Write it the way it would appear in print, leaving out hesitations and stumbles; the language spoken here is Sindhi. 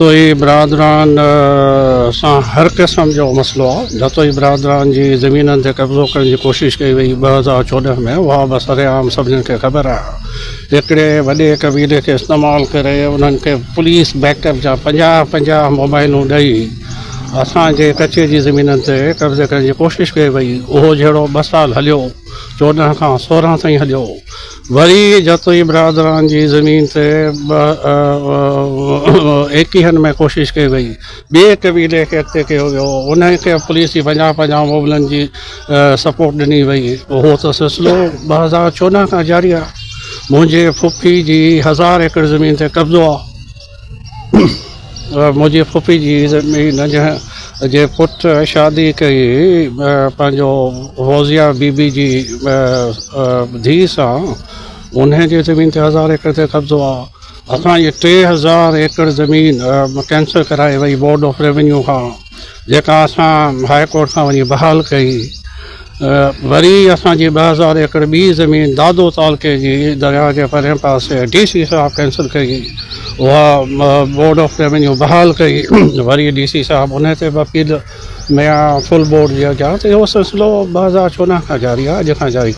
جتوئي برادران سان هر قسم جو مسئلو آهي، جتوئي برادران جي زمينن تي قبضو ڪرڻ جي ڪوشش ڪئي وئي 2014 ۾ اها به سرعام سڀني کي خبر آهي، هڪڙي وڏي قبيلي کي استعمال ڪري انهن کي پوليس بيڪ اپ جا 50 50 موبائلون ڏئي اسان جي ڪچي جي زمينن تي قبضي ڪرڻ جي ڪوشش ڪئي وئي، اهو جهيڙو ٻه سال هليو، 14 کان 16 تائين هليو. وري جتوئي برادران جي زمين تي ايڪيهن ۾ ڪوشش ڪئي وئي، ٻئي قبيلي کي اڳتي ڪيو ويو، انهن کي پوليس جي 50 50 موبلن جي سپورٽ ڏني وئي، اهو ته سلسلو 2014 کان جاري آهي، منهنجي پڦي جي هزار ايڪڙ زمين تي قبضو آهي. منهنجي پڦي جي زمين جنهن جي پٽ شادي ڪئي پنهنجو فوزيه بي بي جي ڌيء سان انهي جي زمين تي هزار ايڪڙ تي قبضو آ اسان جي 3000 ايڪڙ زمين ڪينسل ڪرائي وئي بورڊ آف ريونيو کان جيڪا اسان هاء ڪورٽ کان وڃي بحال ڪئي وري اسان جي 2000 ايڪڙ ٻي زمين دادو تعلقي جي درياء جي پرئين پاسي ڊي سي صاحب ڪينسل ڪئي اها بورڊ آف ريونيو بحال ڪئي وري ڊي سي صاحب ان تي به اپيل ۾ فل بورڊ جي اڳيان ته اهو سلسلو 2014 کان جاري آهي اڄ کان جاري.